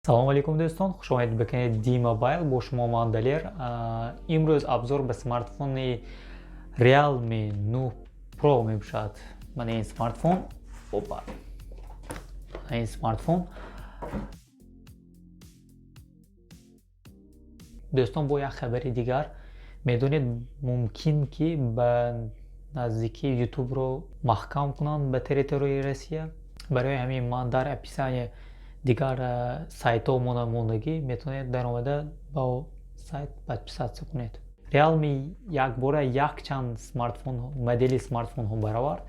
Салому алейкум, дӯстон, хуш омадед ба канали D-Mobile. Бо шумо ман, Далер. Имрӯз обзор ба смартфони Realme 9 Pro мебошад. Мана ин смартфон. Опа. Мана ин смартфон. Дӯстон, бо як хабари дигар. Медонед, мумкин ки ба наздикӣ Ютубро маҳкам кунанд ба территорияи Россия. Барои ҳамин ман дар описание дигар сайтҳо мондагӣ, метавонед даромада ба сайт подписаться кунед. Realme якбора якчанд смартфон, модели смартфонҳо баровард.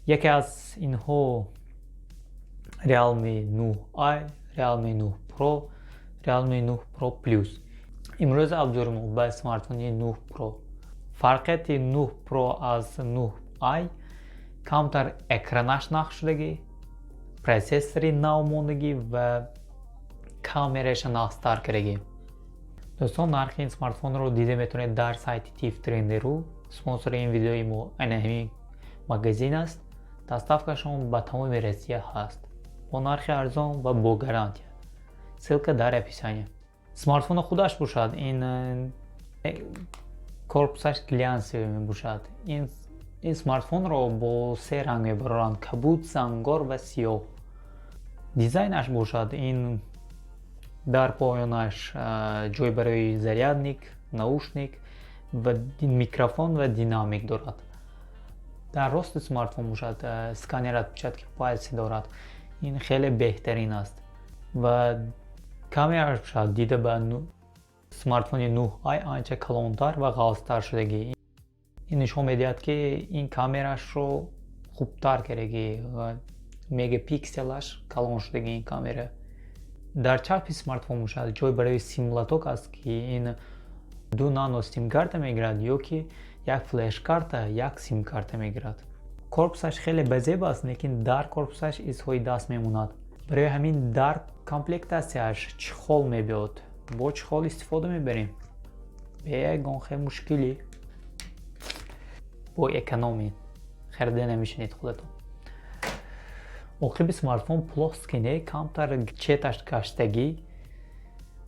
Яке аз инҳо Realme 9i, Realme 9 Pro, Realme 9 Pro Plus. Имрӯз обзори мо ба смартфони 9 Pro. Фарқияти 9 Pro аз 9i камтар экранаш нақш шудагӣ, процессори нав мондагӣ ва камераша нағзтар кардагӣ. Дӯстон, нархи ин смартфонро дида метавонед дар сайти tiftrend.ru. Спонсори ин видеои мо айна ҳамин магазин аст. Доставкашон ба тамоми Россия ҳаст бо нархи арзон ва бо гарантия. Ссылка дар описание. Смартфони худаш бошад, ин корпусаш глянцевый мебошад. Ин смартфонро бо се ранг мебароранд: кабуд, зангор ва сиёҳ. Дизайнаш бошад, ин дар поёнаш ҷой барои зарядник, наушник ва микрофон ва динамик дорад. Дар рости смартфон бошад, сканер отпечатки пальцы дорад. Ин хеле беҳтарин аст. Ва камераш бошад, дида ба смартфони 9i анча калонтар ва ғафзтар шудагӣ. Ин нишон медиҳад, ки ин камерашро хубтар кардагӣ ва мегапикселаш калон шудагӣ ин камера. Дар чапи смартфон бошад, ҷой барои сим-лоток аст, ки ин ду нано симкарта мегирад ё ки як флешкарта, як симкарта мегирад. Корпусаш хеле базеб аст, лекин дар корпусаш изҳои даст мемонад. Барои ҳамин дар комплектатсияш чехол мебиёд. Бо чехол истифода мебарем бе ягон хел мушкилӣ. Бо экономӣ харида намешавед худатон. Оқиби смартфон плоский не, камтар четаш гаштагӣ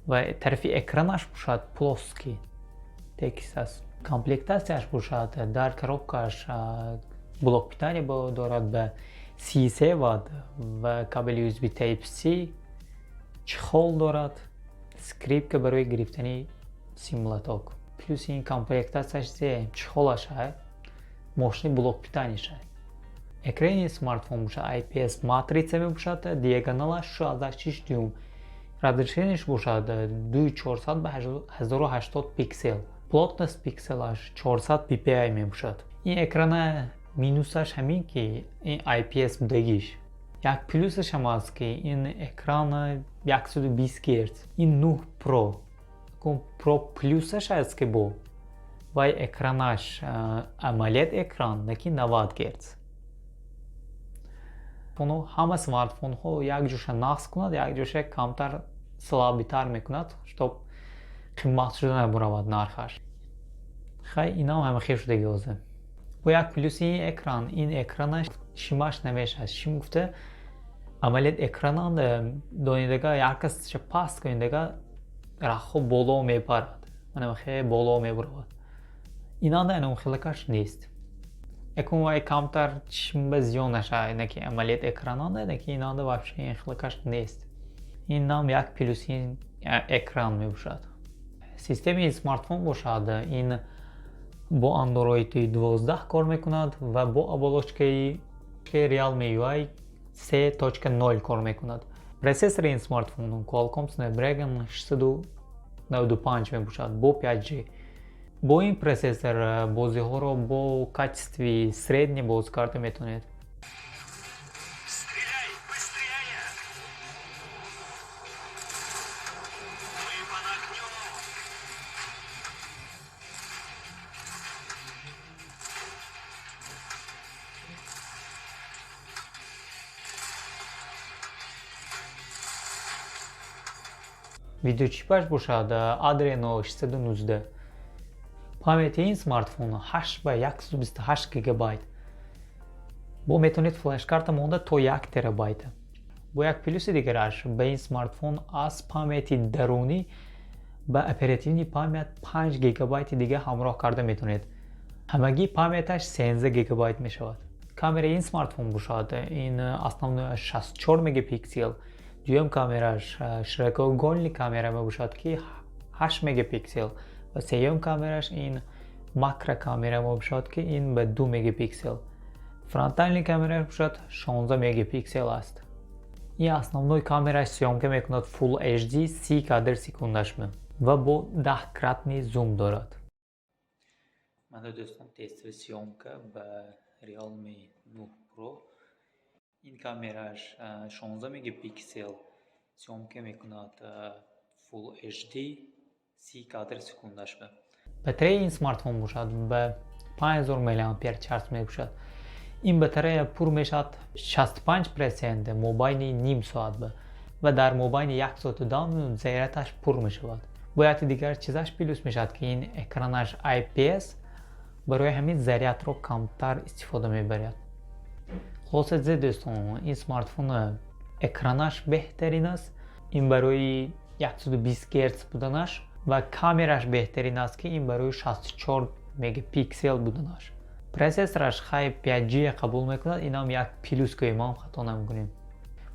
ва тарафи экранаш бошад, плоский текст аст. Комплектатсияш бошад, дар коробкааш блок питания дорад ба 33 ватт ва кабели USB Type C, чехол дорад, скрепка барои гирифтани сим-лоток. Плюси ин комплектатсияш зе чехолаш ҳай, мошини блок питанияш ҳай. Экрани смартфон бошад, IPS матрица мебошад, диагоналаш 6,6 дюйм. Разрешениеш бошад 2400 ба 1080 пиксел. Плотность пикселаш 400 ppi мебошад. Ин экрана минусаш ҳамин ки ин IPS будагиш. Як плюсаш ҳам аст, ки ин экран 120 Гц. Ин 9 Pro. Pro плюсаш аст, ки бо вай экранаш AMOLED экран, лекин 90 Гц. Ҳама смартфонҳо як ҷоша нақс кунад, як ҷоша камтар слабитар мекунад, чтоб қимат шуда набаравад нархаш. Хай, инам ҳама хел шудаги ҳозир. Бо як плюси ин экран, ин экранаш шимаш намешавад. Шим гуфта, AMOLED экрананд донидага як касша паст кунидага, рахҳо боло мепарад. Манам хеле боло мебаравад. Инанда инам хелакаш нест. Якум вай камтар чишм ба зиён нашавад, не ки AMOLED экрананда, не ки инанда вообще ин хелакаш нест. Инам як плюси экран мебошад. Системаи смартфон бошад, ин бо Android 12 кор мекунад ва бо оболочкаи Realme UI 3.0 кор мекунад. Процессори ин смартфон Qualcomm Snapdragon 695 мебошад бо 5G. Бо ин процессор бозиҳоро бо качестви средний боз карда метавонед. Стреляй быстрее! Мы под огнем! Видеочипаш бошад Adreno 619. Памяти ин смартфон 8 ба 128 гигабайт. Бо метавонед флешкарта монда то 1 терабайта. Бо як плюси дигараш: ба ин смартфон аз памяти дарунӣ ба оперативный память 5 гигабайти дига ҳамроҳ карда метавонед. Ҳамагӣ памяташ 13 гигабайт мешавад. Камераи ин смартфон бошад, ин основной 64 мегапиксел, дуюм камераш широкоугольный камера мебошад, ки 8 мегапиксел, ва сеюм камераш ин макрокамера мебошад, ки ин ба 2 мегапиксел. Фронтальный камераш бошад, 16 мегапиксел аст. Ин основной камераш съёмка мекунад Full HD 30 кадр секундаш ва бо 10-кратный зум дорад. Мана, дӯстон, тестовый съёмка ба Realme 9 Pro. Ин камераш 16 мегапиксел съёмка мекунад Full HD 30 кадр секундаш. Батареяи ин смартфон бошад, ба 5000 мАч мебошад. Ин батарея пур мешавад 65% мобайни ним соат ва дар мобайни 1 соату 10 минут зарядаш пур мешавад. Бо яке дигар чизаш плюс мешавад, ки ин экранаш IPS, барои ҳамин зарядро камтар истифода мебарад. Хулоса зе, дӯстон, ин смартфон экранаш беҳтарин аст, ин барои 120 Гц буданаш, ва камераш беҳтарин аст, ки ин барои 64 мегапиксел буданаш. Процессораш хай 5G қабул мекунад, инам як плюс гӯем, ам хато намекунем.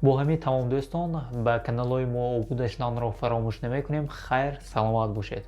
Бо ҳамин тамом, дӯстон. Ба каналҳои мо обуна шуданро фаромӯш намекунем. Хайр, саломат бошед.